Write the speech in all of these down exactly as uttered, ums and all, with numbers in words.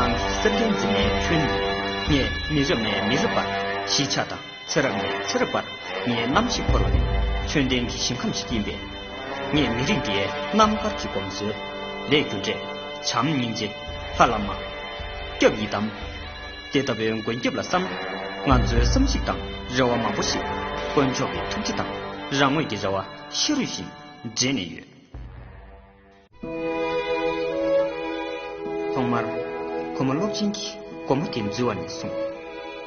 ནང་གི་སེམས་ལྡན་འཛིན་མའི་ཁྱོན་ནས། ངས་མི་རབས་ནས་མི་རབས་བར་གཞིས་ཆགས་དང་། ཚེ་རབས་ནས་ཚེ་རབས་བར་ངའི་རྣམ་ཤེས་འཁོར་བ་ནི་ཆོས་ལྡན་གྱི་ཞིང་ཁམས་ཤིག་ཡིན་པས། ངས་མི་རིགས་འདིའི་རྣམ་དཀར་གྱི་གོམས་སྲོལ། ལས་རྒྱུ་འབྲས། བྱམས་སྙིང་རྗེ། ལྷ་བླ་མ། སྐྱབས་ཡི་དམ། དེ་ལྟ་བུའི་མགོན་སྐྱབས་ལ་བསམ། ང་ཚོའི་བསམ་གཞིག་དང་རེ་བ་མང་པོ་ཞིག་དཀོན་མཆོག་གི་ཐུགས་རྗེ་དང་རང་ངོས་ཀྱི་རེ་བ་ཤ་རུས་བཞིན་འདྲེས་ནས་ཡོད། ཐོག་མར། ཁོ་མོ་སློབ་ཆེན་གྱི་སྒོ་མོ་དེ་འཛུལ་བ་ནས་བཟུང་།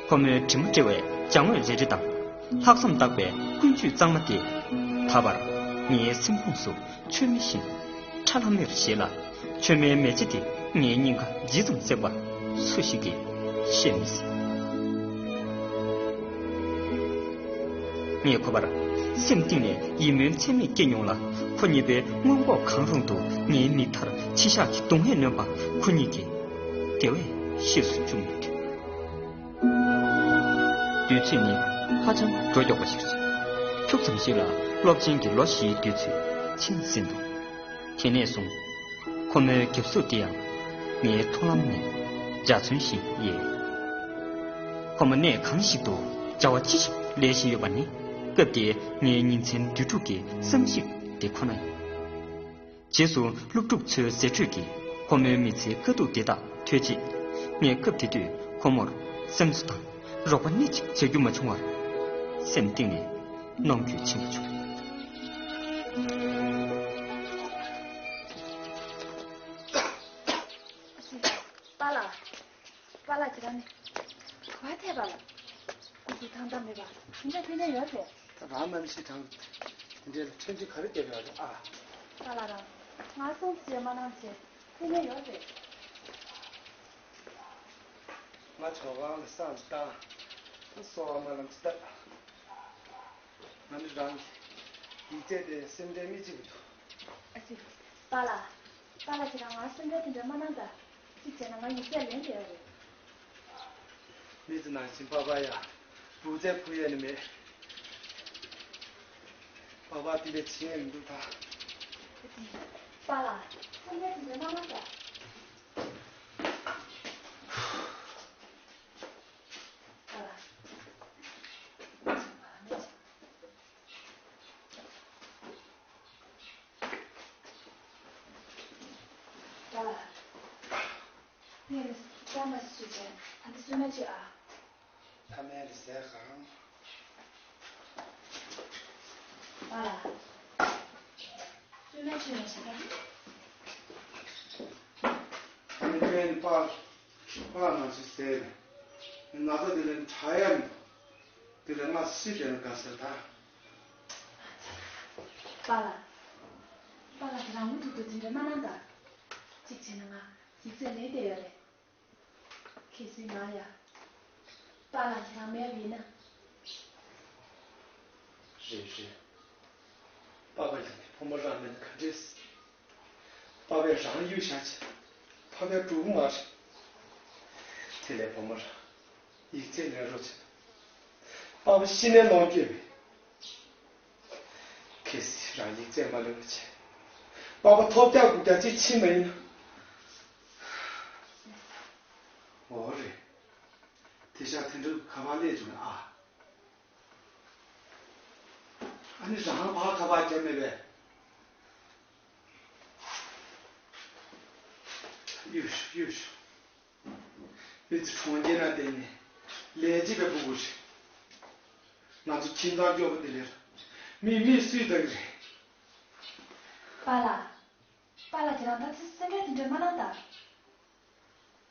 ཁོ་མོའི་དྲི་མ་བྲི་བའི་ཅ་དངོས་རེ་རེ་དང་། ལྷག་བསམ་དག་པའི་ཀུན་སྤྱོད་གཙང་མ་དེས། ད་བར་ངའི་སེམས་ཁོངས་སུ་མཆོད་མེ་བཞིན་ཁྲ་ལྷམ་མེར་བཞད་ལ། མཆོད་མེའི་མེ་ལྕེ་དེ་ངའི་སྙིང་ཁ་ཇི་ཙམ་བསྲེགས་པ་སུ་ཞིག་གིས་ཤེས་མི་སྲིད། ངས་ཁོ་པར་སེམས་གཏིང་ནས་ཡིད་སྨོན་ཚད་མེད་སྐྱེས་མྱོང་ལ། ཁོ་གཉིས་པོའི་མངོན་ལྐོག་གང་རུང་དུ་ངའི་མིག་མཐར་འཆི་བཞག་གི་སྡུག་བསྔལ་ནོན་པ་ཁོ་གཉིས་ཀྱིས་དེ་བས་ཤེས་སུ་བཅུག་མི་ཐུབ། དུས་ཚོད་ནི་ཧ་ཅང་འགྲོ་མགྱོགས་པ་ཞིག་རེད། འཁྱུག་ཙམ་ཞིག་ལ་སློབ་ཆེན་གྱི་ལོ་བཞིའི་དུས་ཚོད་ཕྱིན་ཟིན་འདུག་དེ་ནས་བཟུང་། ཁོ་མོའི་རྒྱབ་གཟུགས་དེ་ཡང་ངའི་མཐོང་ལམ་ནས་འཇའ་ཚོན་བཞིན་གཡས། ཁོ་མོ་གནས་གང་ཞིག་ཏུ་བྱ་བ་ཅི་ཞིག་ལས་བཞིན་ཡོད་པ་ནི། སྐབས་དེའི་ངའི་ཉིན་མཚན་དུས་དྲུག་གི་བསམ་གཞིག་དེ་ཁོ་ན་ཡིན། རྗེས་སུ་སློབ་ཕྲུག་ཚོའི་ཟེར་སྒྲོས་ཀྱིས་ཁོ་མོའི་མི་ཚེའི་དཀའ་སྡུག་དེ་དག་ཐོས་རྗེས། ངས་སྐབས་དེ་དུས་ཁོ་མོར་སེམས་གསོ་དང་རོགས་པ་སྣེ་གཅིག་བྱ་རྒྱུ་མ་བྱུང་བར། སེམས་གཏིང་ནས་གནོང་འགྱོད་ཆེན་པོ་བྱུང་། པཱ་ལགས། པཱ་ལགས་ཁྱེད་རང་ནི། ག་པར་ཐད་པ་ལ། སྐུ་གཟུགས་ཐང་ཐང་མེད་པ་དེ་འདྲ་ཕན་ནས་ཡོད་རེད། ད་རང་ནམ་ཞིག་དྲང་དེ་འདྲའི་ལ་ཁྲེལ་ཆུ་ག་རེ་བརྒྱབ་ཡོད་རེད་ཨ། པཱ་ལགས་རང་ང་སྲུང་བརྩི་བྱས་མ་གནང་བྱས་ཕན་ནས་ཡོད་རེད། ང་ཇོ་ཁང་ལ་བསམ་བཏང་། གསོལ་བ་སྨོན་ལམ་ཅིག་བཏབ། ང་ནི་རང་གི་ཡིག་ཚད་དེ་སེམས་ཁྲལ་མི་བྱེད་ཀྱི་འདུག་ཨ་ཙི། པཱ་ལགས། པཱ་ལགས་ཁྱེད་རང་ང་སེམས་ཁྲལ་དེ་འདྲ་མ་གནང་ད། གཅིག་བྱས་ན་ང་ཡིག་ཚད་ལེན་བསྡད་ཡོད་རེད། མི་ཚེ་ནང་བཞིན་པ་ཕ་ཡ། བུ་ཚ་བུ་ཡ་ནི་མེད། པ་ཕ་དེ་འདྲ་བྱེད་ཡ་མི་འདུག་ད། ཨ་ཙི། པཱ་ལགས། སེམས་ཁྲལ་དེ་འདྲ་མ་གནང་ད། ངས་ལ་ཟས་བཀྲ་མ་ཞིག་བཟོས་བྱས་ཨ་འདི་བསོད་ནམས་ཆེ་ཨ། ཐ་མལ་ལ་ཟས་གང་། ཨ་ལ། བསོད་ནམས་ཆེ་མ་ཞིག་ཨ། ཨ་ནི་ཁྱོད་ནི་པགས་པགས་ནང་བཞིན་ཟས་ནས་ན་ཚ་དེ་ལས་དྲག་ཡ་མི་འདུག་དེ་ལས་ང་སུས་བྱས་ན་དགའ་ཟེར་ད། པཱ་ལགས། པཱ་ལགས་ཀྱིས་རང་མུ་མཐུད་དུ་དེ་འདྲ་མ་གནང་ད། གཅིག་བྱས་ན་ང་ཡིག་ཚད་ལེན་བསྡད་ཡོད་རེད། གལ་སྲིད་ང་ཡ། པཱ་ལགས་ཀྱིས་རང་མེད་པ་ཡིན་ན། རེད་རེད། པཱ་ཕ་ཡིན་ནའི་ཕོ་མོ་རང་མེད་ན་ག་འདྲས། པཱ་ཕས་རང་གཡུག་བཞག་བྱས། ཕ་མའི་གྲོགས་པོ་མ་རེད། དེ་ལས་ཕོ་མོ་རང་ཡིག་ཚད་ལེན་རོགས་བྱེད། པཱ་ཕ་ཤི་ནའི་ལོངས་སྤྱོད་མེད། གལ་སྲིད་རང་ཡིག་ཚད་མ་ལེན་པ་བྱས། པཱ་ཕ་ཐོབ་རྒྱག་དགུ་རྒྱག་ཅིག་ཕྱིན་པ་ཡིན་ན། འོ་རེད། དེ་ཤག་དེ་འདྲ་ག་པར་སླེབས་བྱུང་ཨ། ཨ་ནི་རང་ཕར་ཁ་པར་བརྒྱབ་མེད་པས། གཡུག་ཞོག་གཡུག་ཞོག་མི་ཚེ་གྲོང་ཁྱེར་ན་བསྡད་ནས་ལས་བྱེད་པའི་སྤུ་གུ་རེད། ང་ཚོ་ཁྱིམ་ཚང་སྐྱོ་པོ་དེ་ལས་མི་མི་སུས་བདག་གི་རེད། པཱ་ལགས། པཱ་ལགས་ཁྱེད་རང་ད་ཚེ་སེམས་ཁྲལ་དེ་འདྲ་མ་གནང་ད།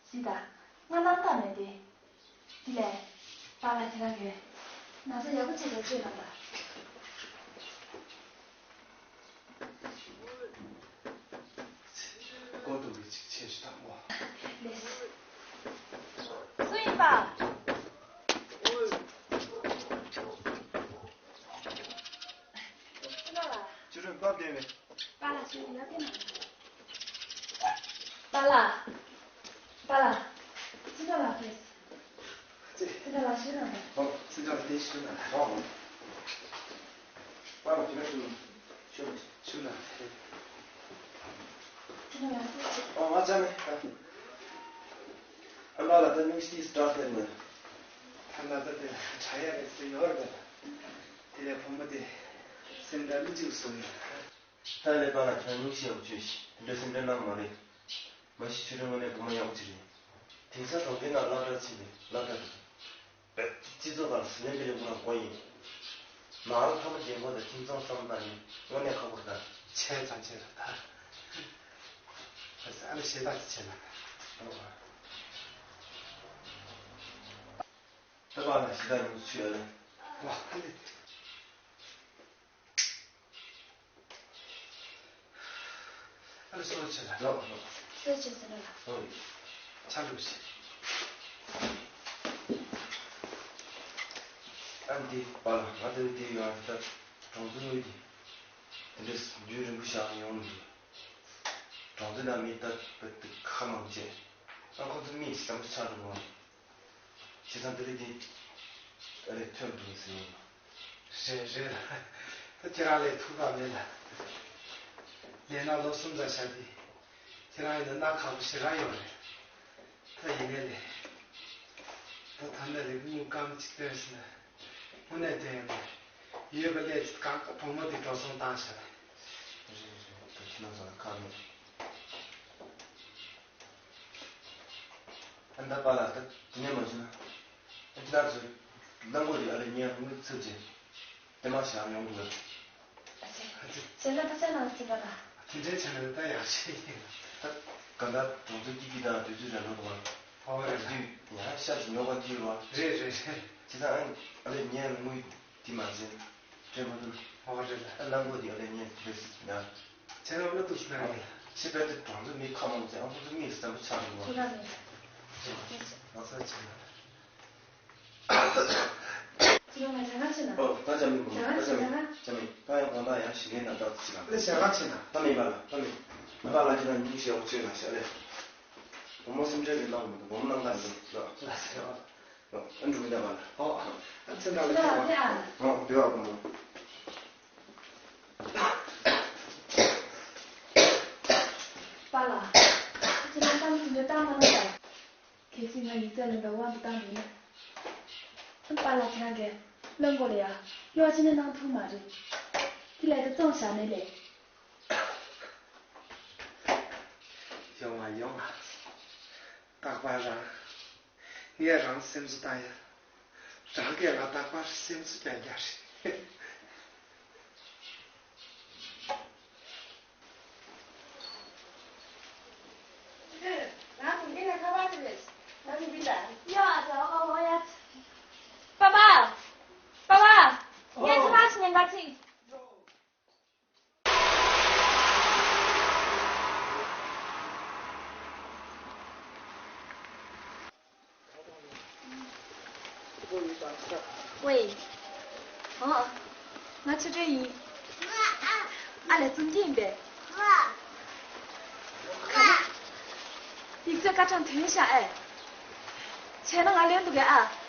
སྲིད་ད། ང་རྣམ་དག་མེད་དེ། དེ་ལས། པཱ་ལགས་ཁྱེད་རང་གིས་ན་ཚ་ཡག་པོ་བྱས་པའི་ཆེད་ལ་ད། སྒོ་རྡོག་གི་ཅིག་ཆེ་ཞིག་དང་ངོ་། ལེས། སུ་ཡིན་པ། ཅི་རེད་བབས་བསྡད་པས། པཱ་ལགས་ཞུ་ཡག་གི་ན། པཱ་ལགས། པཱ་ལགས། ཅི་འདྲ་ལགས་ཀྱིས། ཅི། ཅི་འདྲ་ལགས་ཞུ་ན། ཨོ། ཅི་འདྲ་ལགས་དེ་ཞུ་ན། ཨོ། པཱ་ལགས་ཅི་འདྲ་ཞུ་ན། ཞུ་ན། ཞུ་ན། ཅི་འདྲ་ལགས་ཀྱིས། ཨོ། ང་ཅག་མེད། ང་ལ་ད་སྙུང་གཞི་སྐྲག་ཐེབས་ནས། ད་ང་ད་དེ་ལ་དྲག་ཡག་གི་ཚོད་ཡོད་རེད་པས། དེ་ལས་བུ་མོ་དེ་སེམས་ཁྲལ་མི་བྱེད་བཟོ་ཡིན། ད་ལས་པ་ལ་ཁྱོད་སྙུང་གཞི་ཡག་པོ་བཅོས་ཤིག་དེ་འདྲ་སེམས་ཁྲལ་གནང་མ་རེད། མ་གཞི་ཆུ་ཕྲན་དངོས་གནས་བུ་མོ་ཡག་པོ་ཅིག་རེད། དེང་སང་གྲོང་ཁྱེར་ནང་སློབ་གྲྭ་ཕྱིན་པའི་སློབ་གྲྭ་རེད། སྤྱི་ཚོགས་ཁང་ཟི་ལིང་པི་ལིང་ཁོ་རང་སྒོ་ཡིན། ནང་ལ་ཕ་མ་རྒན་གོག་དང་ཁྱིམ་ཚང་བསམ་བློ་བཏང་ནས་དངོས་གནས་ཁག་པོ་རེད་ད། བྱས་ཙང་བྱས་རེད་ད། ཨ་ལ་ཞེ་དྲག་ཅིག་བྱས་ན། ད་བར་ལ་ཞེ་དྲག་ཉུང་ཆུ་ཡོད་ལ། ཨ་ལས། ཨ་ལ་གསོལ་བ་བྱེད་ལ། ལགས་སོ། གསོལ་བ་བྱེད་ཟེར་ན་ལ། ཨོ་ཡེ། ཆ་འགྲོ་ཞིག་ཨ་འདི་པ་ལ་ང་དེ་བས་དེ་ཡོད་ཨ། ད་གྲོང་ཚོ་དངུལ་གྱི་དེ་འདྲས་རྒྱུན་རིང་པོ་བཞག་ཡོང་མི་འདུག་གྲོང་ཚོ་ནང་མི་ད་བོད་དུ་ཁ་མང་བྱས། ཨ་ཁོ་ཚོ་མི་བཟང་པོ་ཆགས་འདུག་གོ། བྱས་ཙང་འདི་རིགས་འདི་ཨ་རེ་ཐོན་འདུག་ཟེར་ཡོང་། རེད་རེད། ད་ཁྱེད་རང་ལས་ཐུགས་ཁག་མེད་ལ། ལས་ན་ལོ་གསུམ་ཙམ་བཞག་དུས་ཁྱེད་རང་ཡིན་ན་སྣ་ཁག་པོ་ཞེ་དྲག་ཡོད་རེད། ད་ཡིན་ནའི་ལས། ད་ད་ནི་རིག་དངོས་སྐམ་གཅིག་བཏོན་ཟིན་ན། དངོས་གནས་བསྟན་ཡོད་ན། ཡོད་པ་ལས་གང་ག་བུ་མོ་དེ་འགྲོ་སོང་བཏང་བཞག་རེད། རེད་རེད། ད་ཁྱེད་རང་ཚོ་ལ་ཁག་མེད། ཨ་ད་པཱ་ལགས་ད་དེ་ནས་མ་བྱུང་ན། ཨ་ཁྱེད་རང་ཚོའི་གླང་གོག་དེ་ཨ་ལས་ཉལ་དངུལ་ཚབ་ཅིག་དེ་མ་བཞག་མྱོང་འདུག་གས། ཨ་ཙི། ཨ་ཙི། བྱས་ན་ད་ཅག་ནང་ཟིན་པ་ལ། དེ་འདྲའི་བྱས་ན་ད་ཡག་ཤོས་ཡིན། ད་གང་ལྟར་གྲོང་ཚོ་སྐྱིད་སྐྱིད་དང་དུས་ཚོད་རན་པོ་འདུག་ག་ཨོ་རེད་ལ། དུས་ཡང་ཤ་ཞིག་ཉོ་ག་འཐུས་རོགས། རེད་རེད་རེད། བྱས་ཙང་ཨ་ལས་ཉལ་དངུལ་དེ་མ་ཟིན། སྤྲད་མ་ཐུབ། ཨོ་རེད་ལ། ཨ་གླང་གོག་དེ་ཨ་ལས་ཉལ་དེ་རེད་ཟིན་ཡ། བྱས་ན་མ་ཐུབ་ཟིན་ན་རེད། ཕྱི་པའི་དེ་གྲོང་ཚོ་མི་ཁ་མང་ཚེ་ཨ་ཁོ་ཚོ་མི་བཟང་པོ་ཆགས་འདུག་ག་ཁྱོད་རང་ནས། ང་ཚོ་བྱས་ན། ཁྱེད་རང་ང་ཞག་ཁ་ཕྱེ་ན། ཨོ། ད་ཅམ་མི་མོ། ད་ཅམ་མི། ཞག་ཁ། ཅམ་མི། ད་ཡང་གོང་ད་ཡང་ཞིག་ལས་ན་ད་ཅི་ལ། ད་ཞག་ཁ་ཕྱེ་ན། ད་མི་པ་ལ། ད་མི། མི་པ་ལ་ཁྱེད་རང་ཉིན་ཞེ་བོ་བྱོས་ན་ཞག་ལས། བུ་མོ་སེམས་ཁྲལ་རེ་གནང་མི་འདུག་བུ་མོ་གནང་ག་འདུག་ལ། ལ་ཟེར་བ། ཨོ། ཨ་འགྲོ་གི་ད་པ་ལ། ཨོ། ཨ་ཚེ་འདྲ་ལ་ཁྱེད་པ། ཨོ། འདི་བ་བུ་མོ། པ་ལ། ཁྱེད་རང་གཏམ་དེ་འདྲ་བཏང་མ་གནང་ད། གལ་སྲིད་ང་ཡིག་ཚད་ལོན་པའི་དབང་དུ་བཏང་རེད་ན། པཱ་ལགས་ཁྱེད་རང་གིས་གླང་གོག་ལ་ཡ་གཡོག་ཅི་ནས་གནང་ཐུབ་མ་རེད། དེ་ལས་ད་བཙོང་བཞག་ནས་ལས། ཡོང་ང་ཡོང་ང་། རྟག་པར་རང་། ངས་རང་སེམས་གསོ་བཏང་ཡ། རང་གིས་ང་རྟག་པར་སེམས་གསོ་རྒྱག་རྒྱག་རེད། ཝེ། ཨོ། ང་ཆུ་སྒྲོན་ཡིན། ཨ་ལས་བཙུན་གྱི་ཡིན་པས། ཡིག་ཚད་ཀ་ཅང་ཐོན་ཤག་ཨེ། བྱས་ན་ང་ལོན་འདུག་གས་ཨ།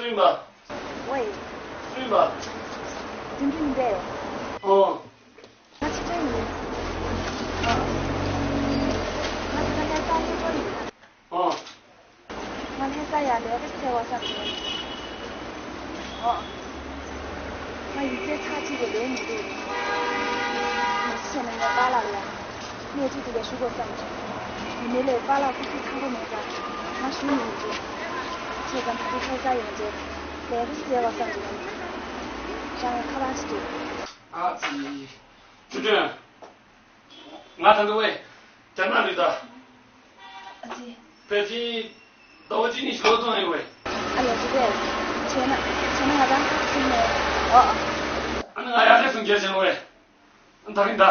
སུན་པ། ཝེ། སུན་པ། འཛིན་གྲྭ་ཡིན་པས། ཨོ། ང་ཕྱི་དྲན་ཡིན། ཨོ། ང་ད་ལྟ་ལྷ་ས་སླེབས་པ་ཡིན། ཨོ། ང་ལྷ་ས་ཡར་ལས་ཀ་བཙལ་བ་བསམ་བྱུང་། ཨོ། ང་ཡིག་ཚད་ཚར་གཅིག་ལས་ལོན་མི་འདུག་ང་ཅི་བྱས་ན་ངའི་པཱ་ལགས་ལ་ཡང་གནས་ཚུལ་དེ་ལ་ཞུ་དགོས་བསམ་བྱུང་། ཡིན་ནའི་ལས་པཱ་ལགས་སྐུ་ཚེ་ཐང་པོ་མེད་ཙང་ང་ཞུ་ནི་མི་འདུག་བྱས་ཙང་ད་ལྟ་ལྷ་ས་ཡོང་རྗེས་ལས་ཀ་ཞིག་བཙལ་བ་བསམ་བྱུང་། རང་ལ་ཁ་པར་ཞིག་སྤྲད། ཨ་ཙི། ཆུ་སྒྲོན། ང་ད་ལྟ་ཝེ། རྒྱ་ནག་རེད་ད། ཨ་ཙི། པེ་ཅིན་ཟླ་བ་གཅིག་གཉིས་ཤིག་ལོག་སོང་ཡོད་ཝེ། ཨ་ལས་ཅི་ཝེ། བྱས་ན་བྱས་ན་ང་རང་ཁ་སིམ་ནས། ཨོ། ཨ་ནི་ང་ཡར་རྒྱས་སུ་འགྱེལ་བྱས་ཝེ། ཨ་ད་གིན་ད།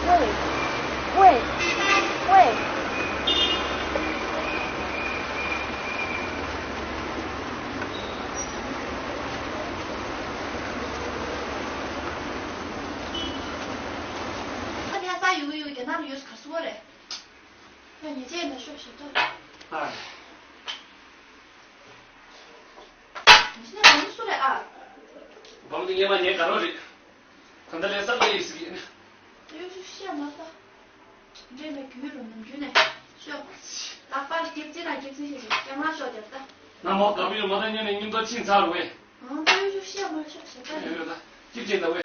ཝེ། ཝེ། ཝེ། ཨ་ལྷ་ས་ཡོད་གི་ཡོད་གི་རྒྱ་ནག་ལ་ཡོད་ས་ག་སུ་བ་རེད། ཡང་ཉེས་ཆད་ཡིན་ན་ཤོག་ཞེས་ཐོས། ཨ། ཉེས་ཆད་ནི་སུ་རེད་ཨ། བམ་འདི་སྔས་མ་ངའི་དགའ་རོགས་རེད། ད་ལྟ་ལས་ས་ལས་ཡིན་ཟེར་གི་ཡིན། ཡོ་ཤུ་ཤེས་མ་ལྟ། འདྲེ་མེད་རྒྱུ་རུ་ནམ་རྒྱུན་ནས་ཤོག་ལག་པ་རྒྱབ་ཅི་དང་རྒྱབ་ཅི་ཞེས་ཞེས་ཀྱང་ང་ཤོག་རྒྱབ་ད། ན་མོ་དགའ་བོ་ཡོད་མ་ད་ཉན་ནས་སྙིང་ཐོ་ཕྱིན་ཚར་བས། ཨང་ད་ཡོ་ཤུ་ཤེས་མ་ཤོག་ཞེས་ད། ཡོད་ཡོད་ད་སྐྱིད་ཅན་ད་བས།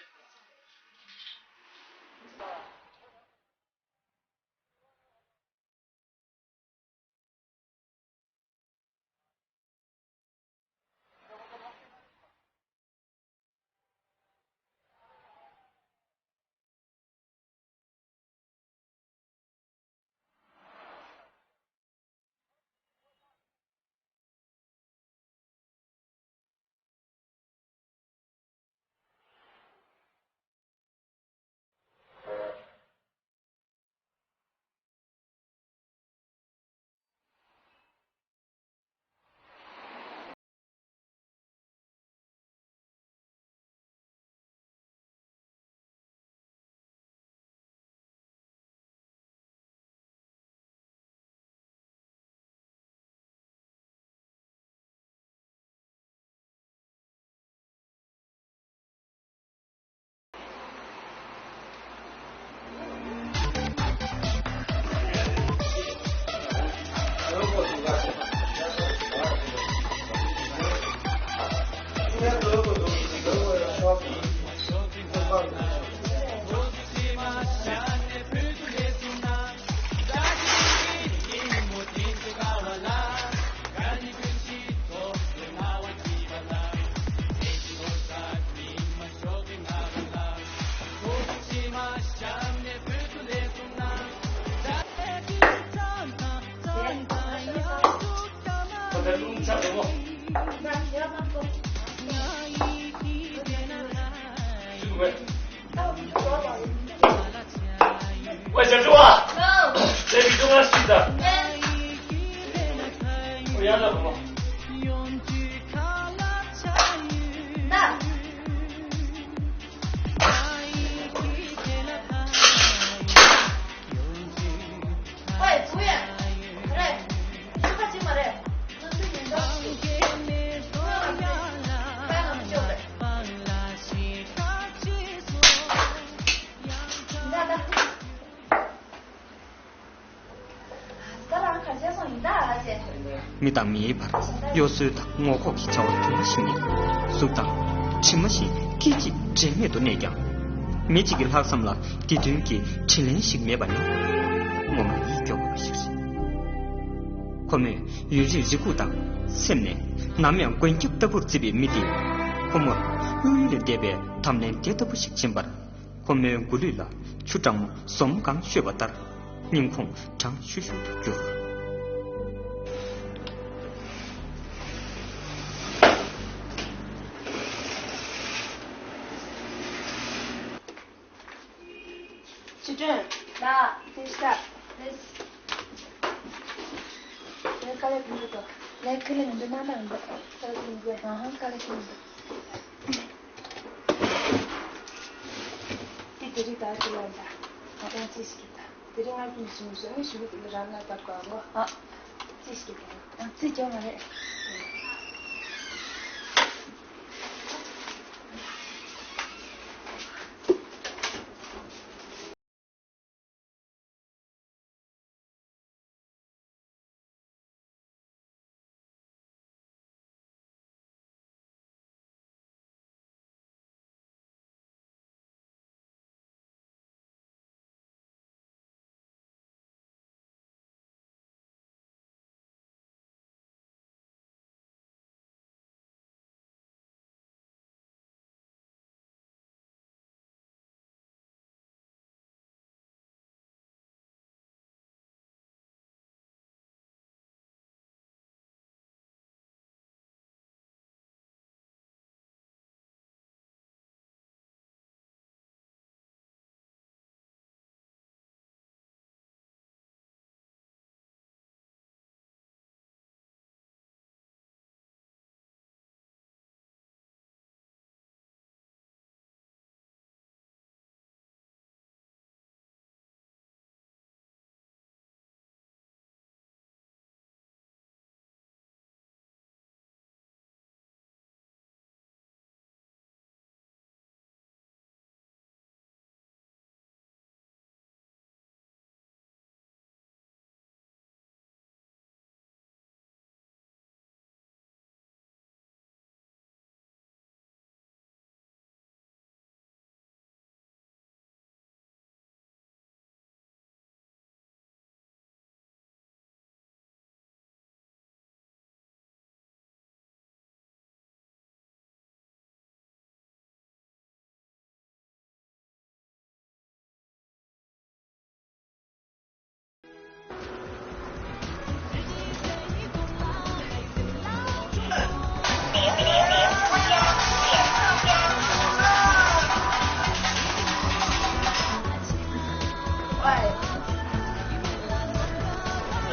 མི་དང་མིའི་བར་གཡོ་ཟོལ་དང་ངོ་ལྐོག་གི་བྱ་བ་དུ་མ་ཞིག་ནི། གཟུགས་དང་གྲིབ་མ་བཞིན་སྐད་ཅིག་འབྲལ་མེད་དུ་གནས་ཀྱང་། མི་གཅིག་གི་ལྷག་བསམ་ལ་དེ་དོན་གྱི་དྲིན་ལན་ཞིག་མེད་པ་ནི་ངོ་མ་ཡིད་སྐྱོ་དགོས་པ་ཞིག་རེད། ཁོ་མོས་ཡུན་རིང་རེ་སྒུག་དང་སེམས་ནས་ནམ་ཡང་མགོན་སྐྱབས་ལྟ་བུར་བརྩི་བའི་མི་དེས་ཁོ་མོར་དབང་ཡུལ་ལས་འདས་པའི་དམ་ལན་དེ་ལྟ་བུ་ཞིག་བྱིན་པར། ཁོ་མོའི་མགོ་ལུས་ལ་ཆུ་གྲང་མོ་ཟོམ་གང་བཤོས་པ་ལྟར་སྙིང་ཁོང་གྲང་ཤུར་ཤུར་དུ་གྱུར། ཆུ་སྒྲོན། ལགས། དེ་ཤ་དེ། ལས་ཀ་ལས་མི་འདུག་དོ། ལས་ཀ་ལས་མི་འདུག་ན་ན་མི་འདུག་ལས་ཀ་ལས་མི་འདུག་ཨ་ཧང་ཀ་ལས་ཀ་མི་འདུག་དེ་དེ་རིགས་ད་ཅི་ལ་འདྲ། ང་དང་ཅི་ཞིག་གི་ད། དེ་རིང་ང་ཀུན་སུ་སུ་ནི་ཞུ་གི་དེ་ལ་རང་ང་བར་གོ་ཨ་ངོ་། ཨ། ཅི་ཞིག་གི་ད། ཨ་ཅི་ཅོ་མ་རེད།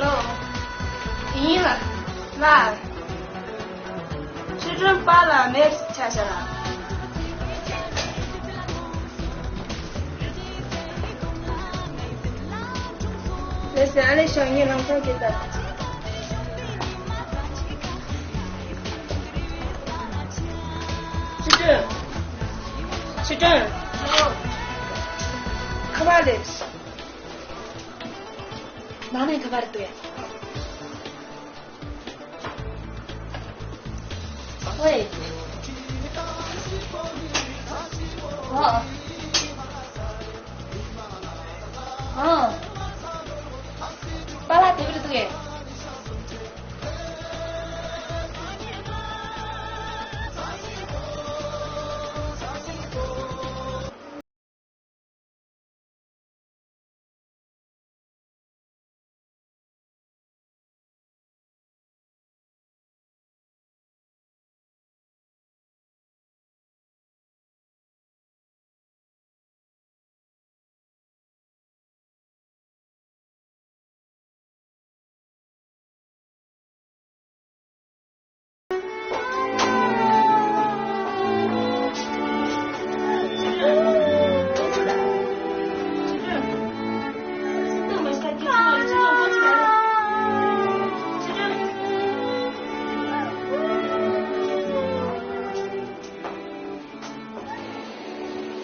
ལོ། ཡིན་ལ། ལ། ཆུ་སྒྲོན་པཱ་ལགས་མེད་ཆ་བཞག་ལ། ལགས་སེ། ཨ་ལེ་ཤོག་ངས་ལམ་སང་སྐད་བཏང་། ཆུ་སྒྲོན། ཆུ་སྒྲོན། ཁ་པར་ལས། ནང་ནས་ཁ་པར་འདུག་ཡ། ཝེ། ཨ། ཨ། པཱ་ལགས་དེ་བར་འདུག་ཡ།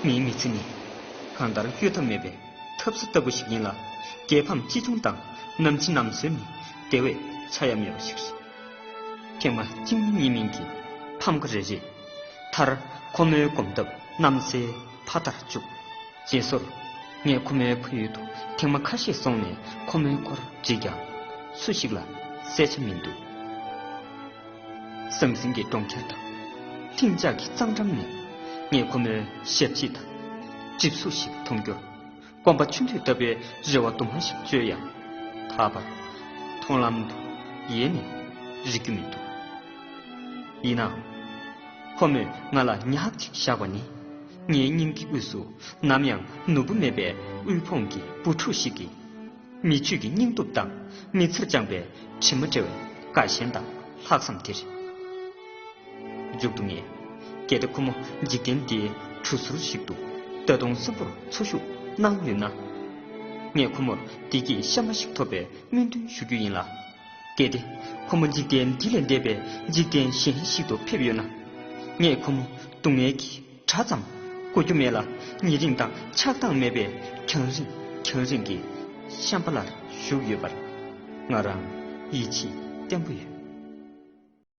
མིའི་མི་ཚེ་ནི་གང་ལྟར་གཡོལ་ཐབས་མེད་པའི་འཐབ་ས་ལྟ་བུ་ཞིག་ཡིན་ལ། རྒྱལ་ཕམ་ཅི་བྱུང་དང་ནམ་འཆི་ནམ་གསོན་ནི་དེ་བས་ཆ་ཡ་མེད་པ་ཞིག་རེད། ཐེངས་མ་གཅིག་གཉིས་མིན་གྱི་ཕམ་ཁ་རེ་རེས། མཐར་ཁོ་མོའི་གོམ་སྟབས་གནམ་སའི་ཕ་མཐར་བཅུག་རྗེས་སོར་ངས་ཁོ་མོའི་ཕ་ཡུལ་དུ་ཐེངས་མ་ཁ་ཤས་སོང་ནས་ཁོ་མོའི་སྐོར་དྲིས་ཀྱང་སུ་ཞིག་ལ་གསལ་ཆ་མི་འདུག་ཟང་ཟིང་གི་གྲོང་ཁྱེར་དང་། ལྷིང་འཇགས་ཀྱི་གཙང་འགྲམ་ནས་ངས་ཁོ་མོའི་ཞབས་ཕྱི་དང་གྲིབ་གཟུགས་ཤིག་མཐོང་རྒྱུར། སྐོམ་པ་ཆུ་འདོད་ལྟ་བུའི་རེ་བ་དུ་མ་ཞིག་བཅོལ་ཡང་། ད་བར་མཐོང་ལམ་དུ་ཡལ་ནས་རིག་རྒྱུ་མི་འདུག་ཡིན་ནའང་། ཁོ་མོས་ང་ལ་ཉག་ཅིག་བཞག་པ་ནི། ངའི་སྙིང་གི་དབུས་སུ་ནམ་ཡང་ནོར་བུ་མེད་པའི་དབུལ་ཕོངས་ཀྱི་བུ་ཕྲུག་ཞིག་གི་མི་ཆོས་ཀྱི་སྙིང་སྟོབས་དང་མི་ཚེར་བཅངས་པའི་དྲི་མ་བྲལ་བའི་དགའ་ཞེན་དང་ལྷག་བསམ་དེ་རེད། མཇུག་ཏུ་ངས། གལ་ཏེ་ཁོ་མོ་འཇིག་རྟེན་འདིའི་གྲུ་ཟུར་ཞིག་ཏུ་ད་དུང་གསོན་པོར་འཚོ་བཞུགས་གནང་ཡོད་ན། ངས་ཁོ་མོར་བདེ་སྐྱིད་གཤའ་མ་ཞིག་ཐོབ་པའི་སྨོན་འདུན་ཞུ་རྒྱུ་ཡིན་ལ། གལ་ཏེ་ཁོ་མོ་འཇིག་རྟེན་འདི་ལས་འདས་པའི་འཇིག་རྟེན་གཞན་ཞིག་ཏུ་ཕེབས་ཡོད་ན། ངས་ཁོ་མོ་སྡུག་བསྔལ་གྱི་སྒྲ་ཙམ་གོ་རྒྱུ་མེད་ལ། ཉེ་རིང་དང་ཆགས་སྡང་མེད་པའི་རྒྱང་རིང་རྒྱང་རིང་གི་ཤམ་བྷ་ལར་བཞུགས་ཡོད་པར་ང་རང་ཡིད་ཆེས་བརྟན་པོ་ཡོད།